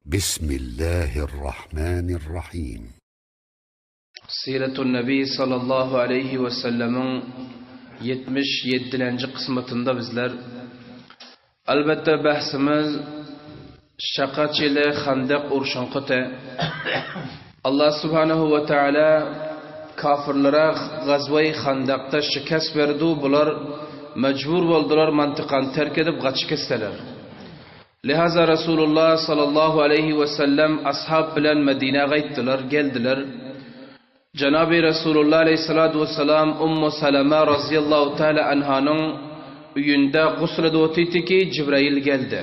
Bismillahirrahmanirrahim. Siretun Nebi sallallahu aleýhi we sellemiň 77-lenji kysmatynda bizler. Elbetde bähsimiz şaka çile Handak urşuňkydy. Allah subhanahu we taala kafirlere gazway Handakda şikes berdi, bular mejbur boldular mantykany terk edip gaçyp gitseler. Lihaza Resulullah sallallahu aleýhi we sellem ashab bilen Medinä gaýtdylar, geldiler. Jenaby Resulullah aleýhissalatu wessalam Ummu Salama razyýallahu taala anhanyň öýünde gusl edip otyrdy ki, Jibraýyl geldi.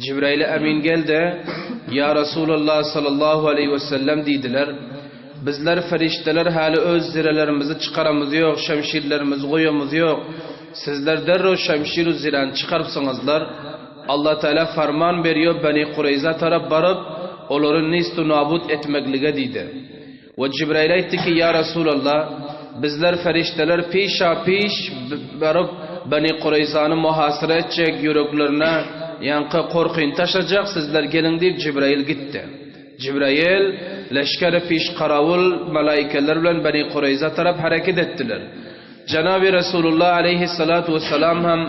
Jibraýyl Emin geldi, Ýa Resulallah sallallahu aleýhi we sellem diýdiler. Bizler ferişdeler häli öz zirelerimizi çykaramyz ýok, şemşirlerimizi goýamyz ýok. Sizler derrew şemşir-u zirany çykarypsyňyzlar. Allah Teala farman berýär Beni Kureýza tarap baryp, olary nist-u nabut etmeklige diýdi. We Jibraýyl aýtdy ki, Ýa Resulallah, bizler ferişdeler pişa-piş baryp Beni Kureýzany muhasyra etjek, ýüreklerine ýaňky korkyny taşlajak, sizler geliň diýip Jibraýyl gitdi. Jibraýyl leşgeri piş garawul malaikeler bilen Beni Kureýza tarap hereket etdiler. Jenaby Resulullah aleýhissalatu wessalam hem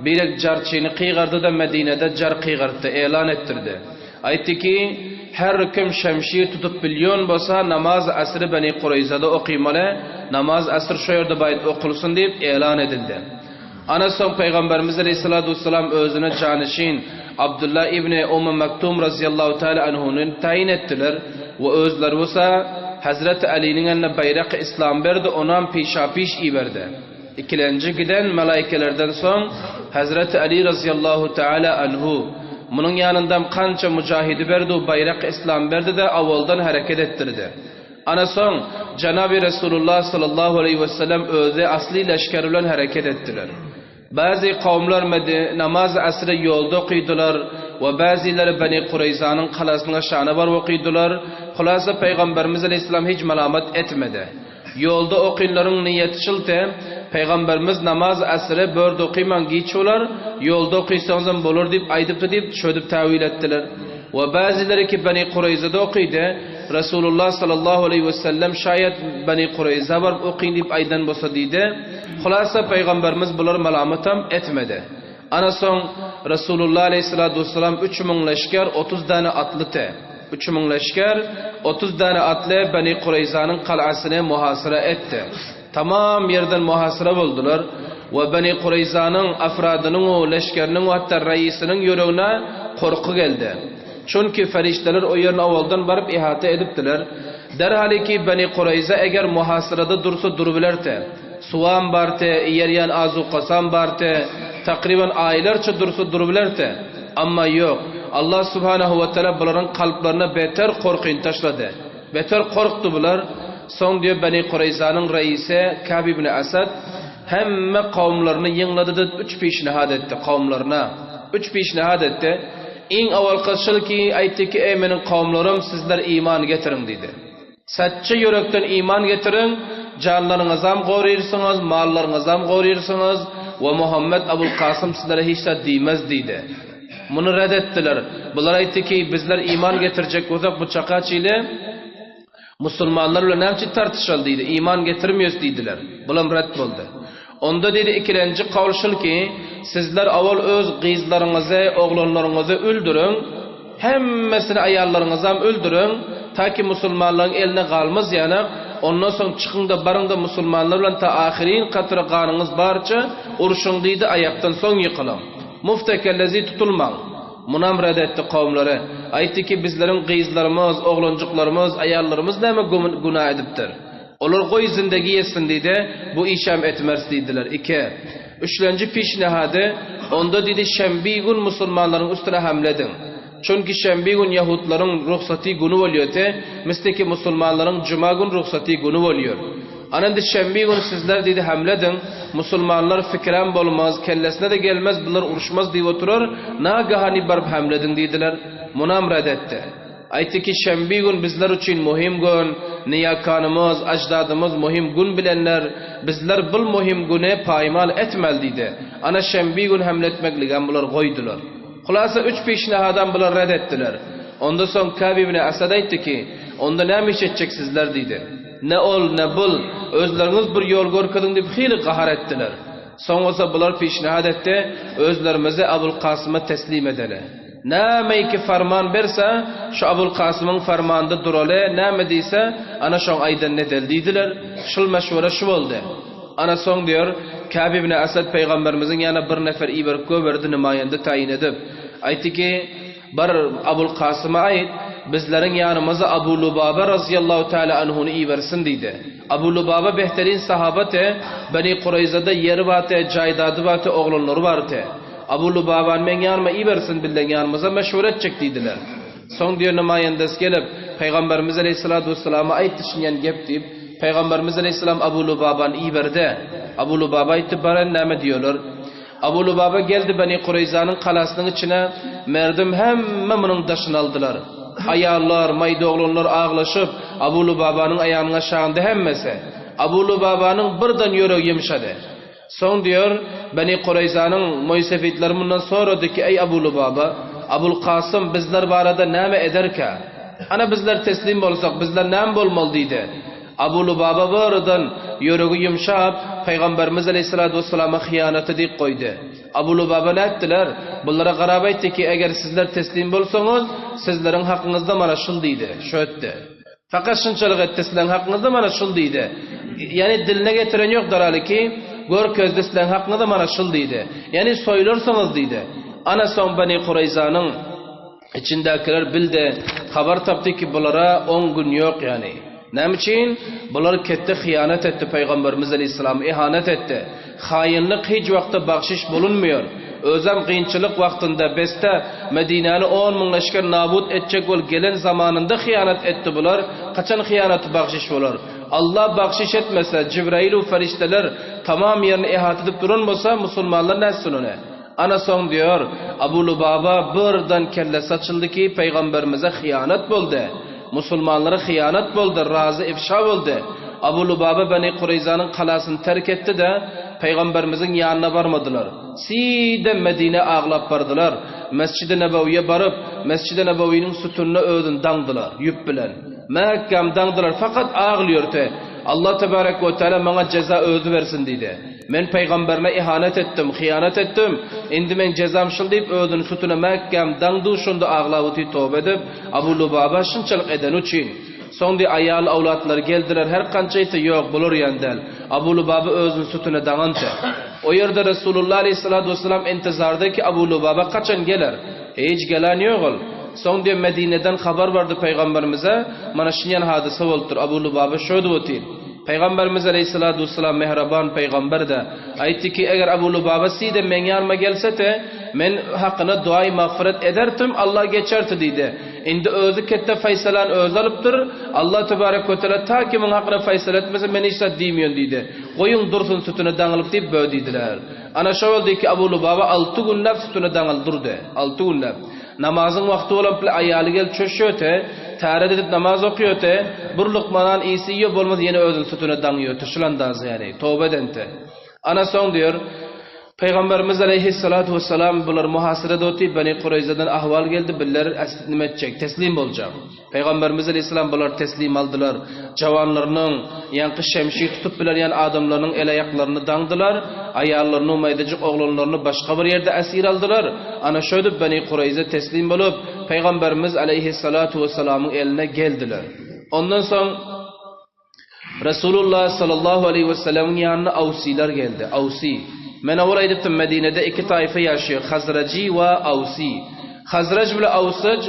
birek jarçyny kygardy-da Medinede jar kygartdy, elan etdirdi. Aýtdy ki, Her kim şemşir tutup bilýon bolsa, namaz asry Beni Kureýzada okymaly, namaz asr şo ýerde baýt okulsyn diýip elan edildi. Ana soň Pygamberimiz aleýhissalatu wessalam özüne janyşin Abdullah ibni Ummu Mektum razyýallahu taala anhuny taýyn etdiler we özleri bolsa Hezreti Alynyň eline baýraky yslam berdi, onam pişa-piş iberdi. Ikilenji giden melaikelerden soň Hezreti Aly razyýallahu taala anhu munuň ýanyndam kança mujahidi berdi we baýraky yslam berdi-de awaldan hereket etdirdi. Ana soň Jenaby Resulullah sallallahu aleýhi we sellem özi asly leşgeri bilen hereket etdiler. Bäzi kowumlar Medi namaz asry ýolda okydylar we bäzileri Beni Kureýzanyň galasynyň aşagyna baryp okydylar. Hulasa Pygamberimiz aleýhissalam hiç malamat etmedi. Ýolda okynlaryň niýeti şylty, Pygamberimiz namaz asry börde okymaň giç bolar, ýolda okysaňyzam bolar diýip aýdypdy diýip çözüp täwil etdiler. We bäzileri ki Beni Kureýzada okydy, Resulullah sallallahu aleýhi we sellem şaýat Beni Kureýza baryp okyň diýip aýdan bolsa diýdi. Hulasa Pygamberimiz bulary malamatam etmedi. Ana soň Resulullah aleýhissalatu wessalam 3000 leşger 30 däne atly te. 3000 leşger 30 däne atly Beni Kureýzanyň galasyny muhasyra etdi. Tamam ýerden muhasyra boldular we Beni Kureýzanyň afradynyň u leşgeriniň u hatda raisiniň ýüregine gorky geldi. Çünki ferişdeler o ýerini owaldan baryp ihata edipdiler. Derhaliki Beni Kureýza eger muhasyrada dursa durubilerdi. Suwam bardy, iýerýän azukasam bardy, takryban aýlarça dursa durubilerdi. Amma ýok, Allah subhanahu we taala bularyň kalplaryna beter gorkyny taşlady. Beter gorkdy bular. Soň diýip Beni Kureýzanyň reisi Kab ibn Asad hemme kowumlaryny ýygnady-da üç pişnihad etdi kowumlaryna. Üç pişnihad etdi. Iň owalky şul ki, aýtdy ki, Eý meniň kowumlarym, sizler iman getiriň diýdi. Saçça ýürekden iman getiriň, janlaryňyzam goryrsyňyz, mallaryňyzam goryrsyňyz we Muhammet Abul Kasym sizlere hiç zat diýmez diýdi. Muny red etdiler. Bular aýtdy ki, bizler iman getirjek bolsak bu çaka çili musulmanlar bilen näme üçin tartyşaly diýdi, iman getirmeýäs diýdiler. Bulam red boldy. Onda diýdi ikilenji kawl şul ki, sizler owal öz gyzlaryňyzy, oglanlaryňyzy öldüriň, Hemmesini aýallaryňyzam öldüriň, ta ki musulmanlaryň eline galmaz ýanak, ondan soň çykyňda baryňda musulmanlar bilen ta ahyryn katra ganyňyz barça urşuň diýdi aýakdan soň ýykylyň. Muftekellezi tutulmaň. Munam red etdi kowumlary. Aýtdy ki bizleriň gyzlarymyz, oglanjyklarymyz, aýallarymyz näme günä edipdir. Olar goý zindegi etsin diýdi, bu işem etmeris diýdiler. Ike. Üçlenji pişnihady, onda diýdi şenbi gün musulmanlaryň üstüne hamle ediň. Çünki şenbi gün ýahudlaryň rugsati güni bolýardy, misli ki musulmanlaryň juma gün rugsati güni bolýar. Ana indi şenbi gün sizler diýdi hamle ediň, musulmanlar fikirem bolmaz, kellesine-de gelmez bular uruşmaz diýip oturar, nagahany baryp hamle ediň diýdiler. Munam red etdi. Aýtdy ki, şenbi gün bizler üçin muhim gün, nyýakanymyz, aždadymyz muhim gün bilenler, bizler bul muhim güni paýmal etmeli diýdi. Ana şenbi gün hemle etmekligem bular goýdular. Hulasa üç pişnihadam bular red etdiler. Onda soň Kab ibn Asad aýtdy ki, Onda näme iş etjek sizler diýdi. Ne ol, ne bul, özleriňiz bir ýol görkeziň diýip hili gahar etdiler. Soň bolsa bular pişnihad etdi, Özlerimizi Abul Kasyma teslim edeli. Nämeiki farman berse, şu Abul Kasymyň farmanynda duraly, näme diýse, ana şoň aýdanyny edeli diýdiler. Şul meşwere şu boldy. Ana soň diýer, Käb ibn Asad pygamberimiziň ýanyna bir nefer iberip goýberdi, nemaýanda taýyn edip. Aýtdy ki, Bar, Abul Kasyma aýt, bizleriň ýanymyza Abu Lubaba razyýallahu taala anhuny ibersin diýdi. Abu Lubaba behterin sahabaty, Beni Kureýzada ýeri bardy, jaýdady bardy, oglanlary bardy. Abu Lubabany meň ýanyma ibersin, bizleň ýanymyza meşwere etjek diýdiler. Soň diýer nemaýandasy gelip, Pygamberimiz aleýhissalatu wessalama aýtdy şinýan gep diýip, Pygamberimiz aleýhissalam Abu Lubabany iberdi. Abu Lubaba aýtdy, Baryn näme diýerler? Abu Lubaba geldi Beni Kureýzanyň galasynyň içine, merdim hemme munuň daşyny aldylar. Aýallar, maýda oglanlar aglaşyp, Abu Lubabanyň aýagynyň aşagynda hemmesi. Abu Lubabanyň birden ýüregi ýumşady. Soň diýer, Beni Kureýzanyň moýsefitleri mundan sorady ki, Eý Abu Lubaba, Abul Kasym bizler barada näme ederkä? Ana bizler teslim bolsak, bizler näme bolmaly diýdi. Abu Lubaba birden ýüregi ýumşap, Pygamberimiz aleýhissalatu wessalama hyýanaty diýip goýdy. Abu Lubaba nätdiler? Bulara garap aýtdy ki, Eger sizler teslim bolsaňyz, sizleriň hakyňyzda mana şul diýdi, şu etdi. Fakat şunçalyk etdi, sizleriň hakyňyzda mana şul diýdi. Ýagny diline getiren ýok daralyki, görkezdi sizleriň hakyňyzda mana şul diýdi. Ýagny soýularsyňyz diýdi. Ana soň Beni Kureýzanyň içindäkiler bildi, habar tapdy ki bulara on gün ýok ýagny. Näme üçin? Bular ketde hyýanat etdi Pygamberimiz aleýhissalama ihanet etdi. Haýynlyk hiç wagtda bagşyş bolunmyýar. Özem gynçylyk wagtynda beste Medinäni on müň leşger nabut etjek bolup gelen zamanynda hyýanat etdi bular, haçan hyýanaty bagşyş bolar? Allah bagşyş etmese, Jibraýyl-u ferişdeler tamam ýerini ihata edip duran bolsa, musulmanlar nätsin ony? Ana soň diýer, Abu Lubaba birden kellesi açyldy ki, Pygamberimize hyýanat boldy. Musulmanlara hyýanat boldy, razy ifşa boldy. Abu Lubaba Beni Kureýzanyň galasyny terk etdi-de, Pygamberimiziň ýanyna barmadylar. Side Medinä aglap bardylar. Mesjidi Nebewiýe baryp, Mesjidi Nebewiniň sütünine özüni daňdylar, ýüp bilen. Mäkäm daňdylar, fakat aglýordy. Allah tebarek we teala maňa jeza özi bersin diýdi. Men pygamberime ihanet etdim, hyýanat etdim, indi meň jezam şul diýip, özüni sütüne mäkäm daňdy, şonda aglap otyr toba edip, Abu Lubaba şunçalyk edeni üçin. Soň diý aýal awlatlary geldiler, her kança ise ýok, bular ýan däl. Abu Lubaba özüni sütüne daňança. O ýerde Resulullah aleýhissalatu wessalam intizarda ki Abu Lubaba kaçan geler? Hiç gelen ýok ol. Soň diý Medineden habar bardy pygamberimize, mana şunýan hadysa bolupdyr, Abu Lubaba şödüp otyr. Pygamberimiz aleýhissalatu wessalam mähriban pygamber-de, aýtdy ki, eger Abu Lubaba side meň ýanyma gelsete, men hakyna duaýy magfyret ederdim, Allah geçerdi diýdi. Indi özi ketde faýsalany özi alypdyr, Allah tebarek we teala ta kimiň hakyna faýsal etmese men hiç zat diýmeýän diýdi. Goýuň dursun sütüne daňylyp diýip bö diýdiler. Ana şo boldy ki Abu Lubaba alty günläp sütüne daňyly durdy. Alty günläp. Namazyň wagty bolan pile aýaly gelip çöşýöte, täret edip namaz okýote, bir lukma nan iýse iýo bolmaz ýene özüni sütüne daňýote, şul andaz ýaly, toba edente. Ana soň diýer, Pygamberimiz aleýhissalatu wessalam bular muhasyrada otyp Beni Kureýzadan ahwal geldi, biller nime etjek, teslim boljak. Pygamberimiz aleýhissalam bulary teslim aldylar. Jawanlarynyň, ýaňky şemşir tutup bilerýän adamlarynyň el-aýaklaryny daňdylar, aýallaryny, maýdajyk oglanlaryny başga bir ýerde esir aldylar. Ana şöýdüp Beni Kureýze teslim bolup, Pygamberimiz aleýhissalatu wessalamyň eline geldiler. Ondan soň Resulullah sallallahu aleýhi wesellemiň ýanyna awsiler geldi. Awsi. Men owal aýdypdym, Medinede iki taýfa ýaşaýar, Hazraji we Awsi. Hazraj bile Awsaj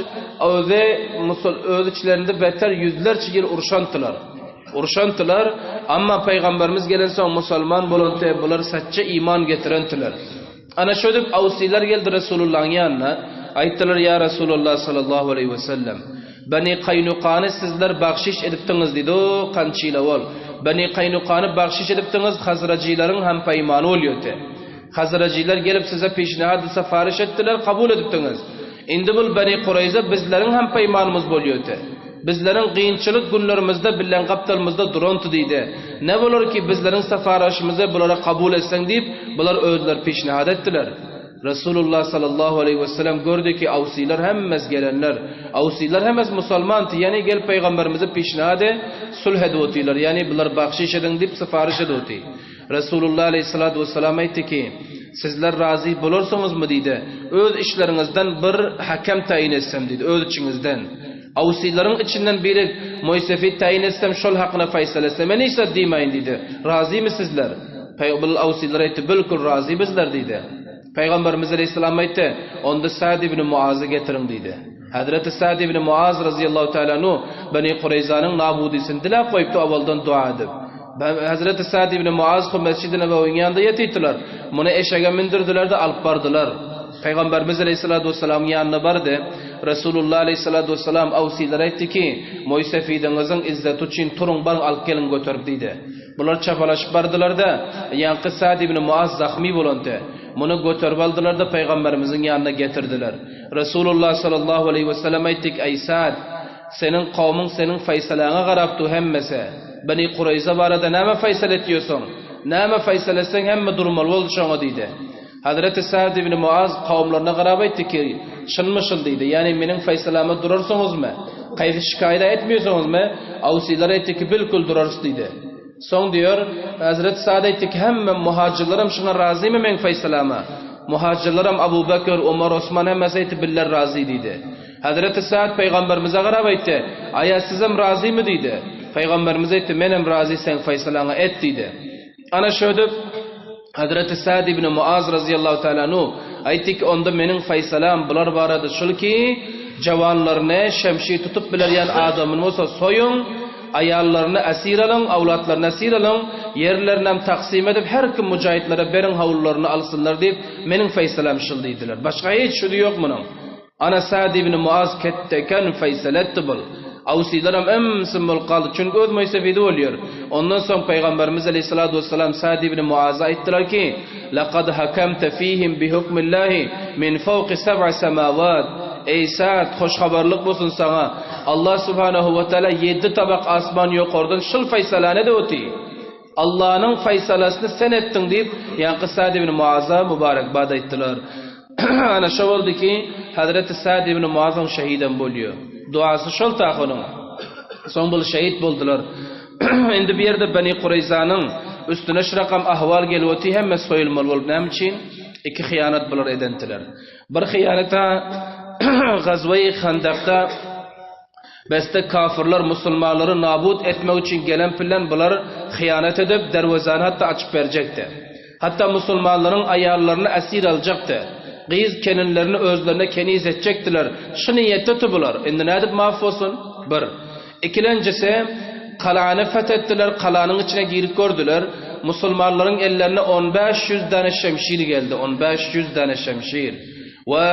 özi musul öz içlerinde beter ýüzlerçe ýyl urşantylar. Urşantylar, amma pygamberimiz gelensoň musulman bolante bular saçça iman getirentiler. Ana şödüp Awsiler geldi Resulullahyň ýanyna, aýtdylar, Ýa Resulallah sallallahu aleýhi we sellem, Beni Kaýnukany sizler bagşyş edipdiňiz diýdi, o kançyla bol. Beni Kaýnukany bagşyş edipdiňiz, Hazrajylaryň hem peýmany bolýardy. Hazrajylar gelip size peşnihady syparyş etdiler, kabul edipdiňiz. Indi bul Beni Kureýza bizleriň hem peýmanymyz bolýardy. Bizleriň kynçylyk günlerimizde bilen gapdalymyzda duranty diýdi. Ne bolar ki bizleriň syparyşymyzy bulara kabul etseň diýip, bular özleri peşnihad etdiler. Resulullah sallallahu aleýhi we sellem gördi ki, awsylar hemmesi gelenler. Awsylar hemmesi musulmandy, ýagny gelip pygamberimizi pişnady, sulh edip otyrlar, ýagny bular bagşyş ediň diýip syfaryş edip otyr. Resulullah aleýhissalatu wessalam aýtdy ki, Sizler razy bolarsyňyzmy diýdi, öz içleriňizden bir hakem taýyn etsem diýdi, öz içiňizden. Awsylaryň içinden biri Moýsefit taýyn etsem, şol hakyna faýsal etsem, men hiç zat diýmäýin diýdi. Razymy sizler? Pyg Awsylar aýtdy, Bilkul razy bizler diýdi. Pygamberimiz aleýhissalam aýtdy, Onda Sa'd ibn Muazy getiriň diýdi. Hezreti Sa'd ibn Muaz razyýallahu taala anhu Beni Kureýzanyň nabudysyny diläp goýupdy owaldan dua edip. Hezreti Sa'd ibn Muaz şu Mesjidi Nebewiň ýanynda ýatypdylar. Muny eşege mündürdiler-de alyp bardylar. Pygamberimiz aleýhissalatu wessalamyň ýanyna bardy. Resulullah aleýhissalatu wessalam awsylara aýtdy ki, Moýsefidiňiziň izzeti üçin turuň baryň alyp geliň göterip diýdi. Bular çapalaşyp bardylar-da, ýaňky Sa'd ibn Muaz zahmy bolandy. Muny göterip aldylar-da pygamberimiziň ýanyna getirdiler. Resulullah sallallahu aleýhi wesellem aýtdy, Eý Sa'd! Seniň kowmuň seniň faýsalaňa garap dur hemmesi. Beni Kureýza barada näme faýsal etýärsiň? Näme faýsal etseň hemme durmaly boldy şoňa diýdi. Hazreti Sa'd ibn Muaz kowumlaryna garap aýtdy ki, Çynmy şul diýdi, ýagny meniň faýsalama durarsyňyzmy? Kaýsy şikaýat etmeýärsiňizmi? Awsylar aýtdy ki, Bilkul durarys diýdi. Soň diýer, Hazreti Sa'd aýtdy ki, Hemme muhajirlerim şuňa razymy meň faýsalama? Muhajirlerim Abu Bekr, Omar, Osman hemmesi aýtdy, Biller razy diýdi. Hazreti Sa'd pygamberimize garap aýtdy, Aýa sizem razymy diýdi. Pygamberimiz aýtdy, Menem razy seň faýsalaňa et diýdi. Ana şödüp Hazreti Sa'd ibn Muaz razyýallahu taala anhu aýtdy ki, onda meniň faýsalam bular barada şul ki, jawanlaryny şemşir tutup bilerýän adamyny bolsa soýuň, aýallaryny esir alyň, awlatlaryny esir alyň, ýerlerinem taksym edip her kim mujahitlere beriň hawlylaryny alsynlar diýip, meniň faýsalam şul diýdiler. Başga hiç şüdi ýok munuň. Ana Sa'd ibn Muaz ketde eken faýsal etdi bul. Awsylaram ymsym bolup galdy, çünki öz moýsefidi bolýar. Ondan soň Pygamberimiz aleýhissalatu wessalam Sa'd ibn Muaza aýtdylar ki, Laqad hakamte fihim bi hukmillahi min fawqi sab'i samawat. Eý Sa'd, hoş habarlyk bolsun saňa. Allah subhanahu we taala ýedi tabak asman ýokardan şul faýsalany edip otyr. Allanyň faýsalasyny sen etdiň diýip, ýaňky Sa'd ibn Muaza mübarekbat aýtdylar. Ana şo boldy ki, Hazreti Sa'd ibn Muazyň şehidem bolýar. Duasy şol tak onuň. Soň bul şehit boldular. Indi bu ýerde Beni Kureýzanyň üstüne şu rakam ahwal gelip otyr, hemme soýulmaly bolup näme üçin? Iki hyýanat bular edentiler. Bir hyýanata Gazweýi Handakda Beste kafyrlar musulmanlary nabut etmek üçin gelen bilen bular hyýanat edip derwezäni hatda açyp berjekdi. Hatda musulmanlaryň aýallaryny esir aljakdy. Gyz kelinlerini özlerine keniz etjekdiler. Şu niýetdeti bular. Indi nädip maaf bolsun? Bir. Ikilenjisi, galany feth etdiler, galanyň içine girip gördüler. Musulmanlaryň ellerine 15 ýüz däne şemşir geldi, 15 ýüz däne şemşir. We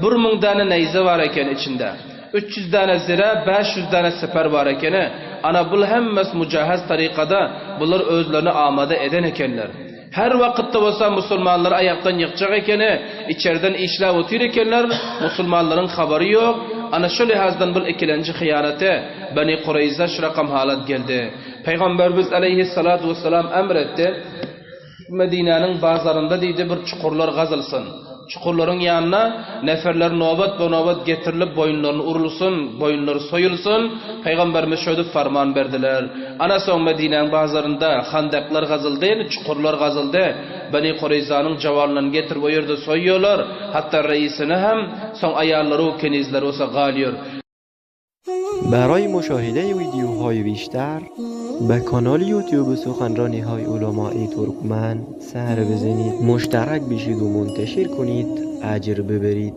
1000 däne neýze bar eken içinde. 300 däne zire, 500 däne siper bar ekeni. Ana bul hemmesi mujahhez tarykada bular özlerini amada eden ekenler. Her wakytda bolsa musulmanlary aýakdan ýykjak ekeni, içerden işläp otyr ekenler, musulmanlaryň habary ýok. Ana şu lihazdan bul ikilenji hyýanaty Beni Kureýza şu rakam halat geldi. Pygamberimiz aleýhissalatu wessalam emr etdi. Medinäniň bazarynda diýdi, bir çukurlar gazylsyn. Çukurlaryň ýanyna neferler nobat-ba-nobat getirilip, boýunlaryny urulsyn, boýunlary soýulsyn. Pygamberimiz şöýdüp farman berdiler. Ana soň Medinäň bazarynda handaklar gazyldy, ýagny çukurlar gazyldy. Beni Kureýzanyň jawanlaryny getirip o ýerde soýýarlar. Hatda reisini hem, soň aýallary we kenizleri bolsa galýar. برای مشاهده ویدیوهای بیشتر به کانال یوتیوب سخنرانی های علمای ترکمن سر بزنید مشترک بشید و منتشر کنید اجر ببرید.